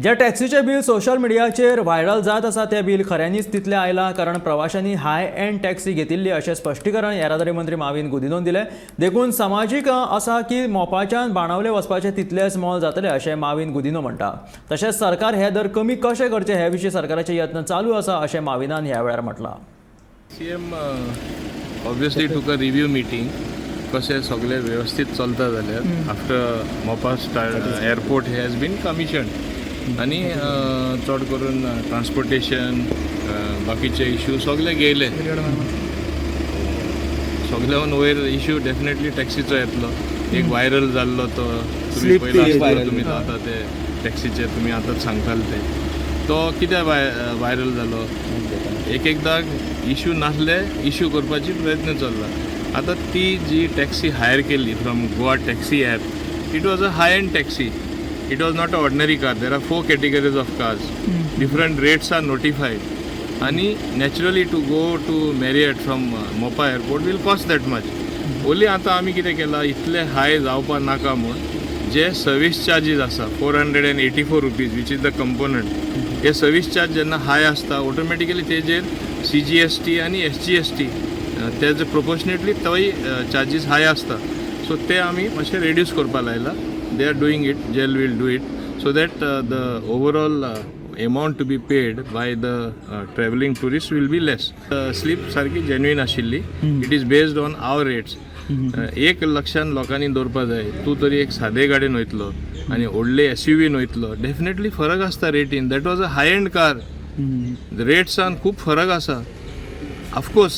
जे टॅक्सीचे bill social मिडियाचेर viral जात आसा ते बिल खऱ्यांनीच तितलें आयलां, कारण प्रवाशांनी हाय एंड टॅक्सी घेतिल्ली अशें स्पश्टीकरण येरादारी मंत्री माविन गुदिन्होन दिलें. देखून समाजीक आसा की मोपाच्यान बाणावले वचपाचें तितलेंच मोल जातलें अशें माविन गुदिन्हो म्हणटा. तशेंच सरकार हे दर कमी कशें करचे हे विशीं सरकाराचे यत्न चालू आसा अशें माविनान ह्या वेळार म्हटलां. CM obviously took a review meeting, कशें सगळें व्यवस्थीत चलता जाल्यार after Mopa start airport has been commission आनी चड करून ट्रान्सपोर्टेशन बाकीचे इश्यू सगळे गेले. सगळ्याहून वयर इश्यू डेफिनेटली टॅक्सीचो येतलो. एक व्हायरल जाल्लो तो तुमी Slip पयला ती आसतलो. viral. तुमी आतां ते टॅक्सीचे तुमी आतांच सांगताले ते तो कित्याक व्हायरल जालो. एक एकदां इशू नासले इशू करपाची प्रयत्न चल्ला. आतां ती जी टॅक्सी हायर केल्ली from Goa taxi app, it was a high end taxi. It was not a ordinary car. There are four categories of cars, different rates are notified आनी naturally to go to Marriott from Mopa airport will cost that much only. आतां आमी कितें केलां, इतले हाय जावपा नाका म्हूण जे service charges आसा, ₹484, which is the component, हे सर्वीस चार्ज जेन्ना हाय आसता, ऑटोमॅटिकली तेजेर सीजीएसटी आनी एसजीएसटी तेजे प्रोपोर्शनेटली तोय चार्जीस हाय आसता. सो ते आमी मातशे रेड्यूस करपा लायला. They are doing it. GEL will do it so that the overall amount to be paid by the travelling tourist will be less. Slip सारकी जेन्युइन आशिल्ली. It is based on our rates. एक लक्षान लोकांनी दवरपा जाय, तूं तरी एक सादे गाडयेन वयतलो आनी व्हडले एसयूवीन वयतलो, डेफिनेटली फरक आसता रेटीन. That was a high end car. रेट्सान खूब फरक आसा. ऑफकोर्स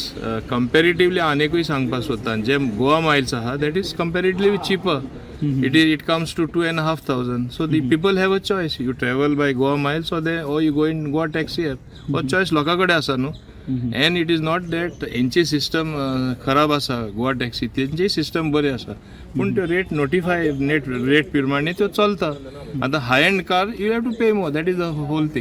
कंपेरेटिवली आनिकूय सांगपाक सोदता, जे गोवा मायल्स आहा, that is comparatively cheaper. It comes to 2,500. So the people have a choice. You travel by Goa Miles or you go in Goa taxi app. हो choice लोकां कडेन आसा न्हू. And it is not that हेंची system खराब आसा. Goa taxi तेंची system बरी आसा, पूण त्यो रेट नोटिफाय नेट रेट प्रमाणे त्यो चलता. आतां high end car, you have to pay more. That is the whole thing.